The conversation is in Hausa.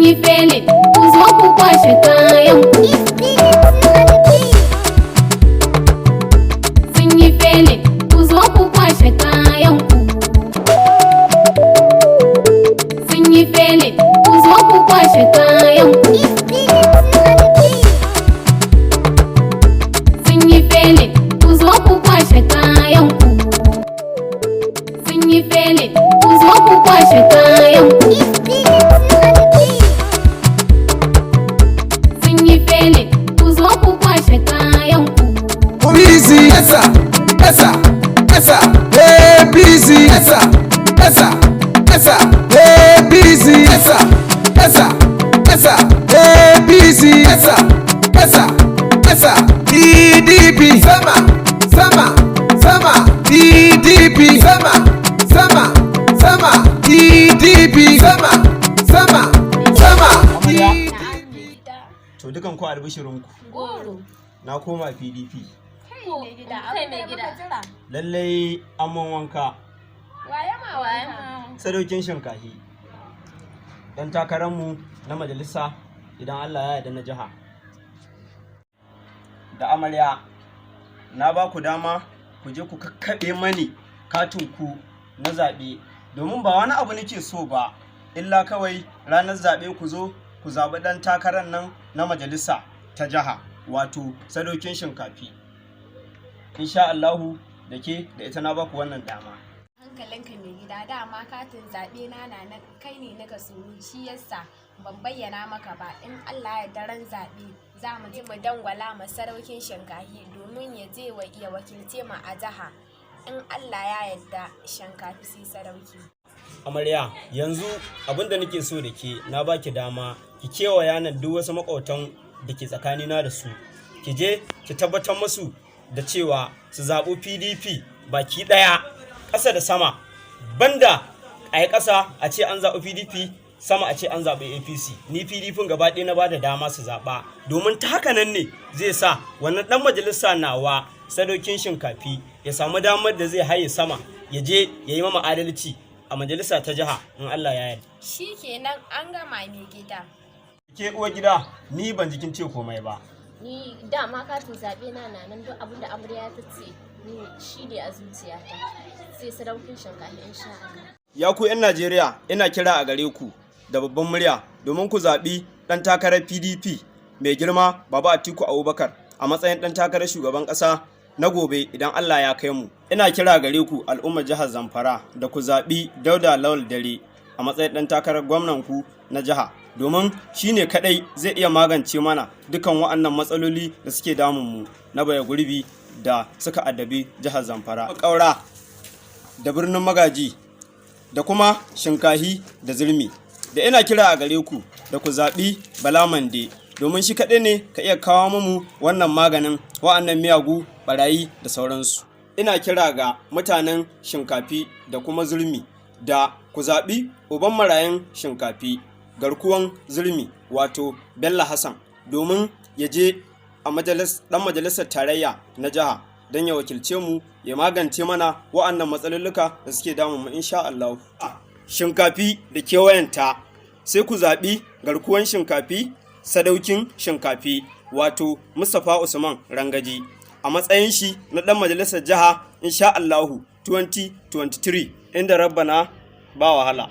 Sun yi failing, ku zo ku kwashe kayan ku. Sun yi failing, ku zo ku kwashe kayan ku. Sun yi failing, ku zo ku kwashe kayan ku. Sun yi failing, ku zo ku kwashe kayan ku. Sun yi failing, ku zo ku kwashe kayan ku. Sun yi failing, ku zo ku kwashe kayan ku. PZ S S S A P C S S S A P C S S S A P C S S S P D P sama sama sama P D P sama sama sama P D P sama sama sama. To, dukan ku albishirinku. Goro. Na koma PDP. Kai mai gida, kai mai gida. Lallai amman wanka. Waye ma waye ma. Sadaukin Shinkahi. Dan takararmu na majalisa, idan Allah ya yarda, na jiha. Da amarya, na ba ku dama ku je ku kakkaɓe mani katin ku na zaɓe, domin ba wani abu nake so ba illa kawai ranar zaɓe ku zo ku zaɓi ɗan takarar nan na majalisa ta jiha, wato Sadaukin Shinkafi, insha Allahu. Da ke da ita, na ba ku wannan dama. Hankalinka mai gida, dama katin zaɓe na na nan, kai ne na tsoro, shi yasa ban bayyana maka ba. In Allah ya daren zaɓe za mu je mu dangwala ma Saraukin Shinkahi domin ya je wa ya wakilce mu a jiha. In Allah ya yarda, Shinkafi sai Sadauki. Amarya, yanzu abin da nake so da ke, na baki dama ki kewaya nan duk wasu makwautan da ke tsakanina da su, ki je ki tabbatar musu da cewa su zaɓi PDP baki ɗaya, ƙasa da sama, banda a yi ƙasa a ce an zaɓi PDP, sama a ce an zaɓi APC. Ni PDP gaba ɗaya na bada dama su zaɓa, domin ta haka nan ne zai sa wannan ɗan majalisa nawa, Sadaukin Shinkafi, ya samu damar da zai haye sama ya je ya yi mama adalci a majalisa ta jiha, in Allah ya yarda. Shikenan, an gama mai gida. Ke uwar gida, ni ban jikin ce komai ba. Ni dama katin zaɓe na na nan, duk abin da amarya ta ce ni shi ne a zuciyata. Sai Sadaukin Shinkafi, insha Allah. Ya ku 'yan Najeriya, ina kira a gare ku da babban murya domin ku zaɓi ɗan takarar PDP mai girma Baba Atiku Abubakar a matsayin ɗan takarar shugaban ƙasa na gobe, idan Allah ya kai mu. Ina kira gare ku, al'ummar jihar Zamfara, da ku zaɓi Dauda Lawal Dare a matsayin ɗan takarar gwamnan ku na jiha, domin shi ne kaɗai zai iya magance mana dukan wa'annan matsaloli da suke damun mu na bara gurbi da suka addabi jihar Zamfara. Ƙaura da Birnin Magaji da kuma Shinkahi da Zurmi da, ina kira a gare ku da ku zaɓi Bala Mande, domin shi kaɗai ne ka iya kawo mamu wannan maganin wa'annan miyagu, barayi da sauransu. Ina kira ga mutanen Shinkafi da kuma Zurmi da ku zaɓi uban marayun Shinkafi, garkuwan Zurmi, wato Bello Hassan, domin ya je a ɗan majalisar tarayya na jiha don ya wakilce mu, ya magance mana wa'annan matsalolluka da suke damun mu, insha Allah. Shinkafi da kewayenta, sai ku zaɓi garkuwan Shinkafi, Sadaukin Shinkafi, wato Mustapha Usman Rangaji, a matsayin shi na ɗan majalisar jiha, insha Allahu, 2023, inda rabbana ba wahala.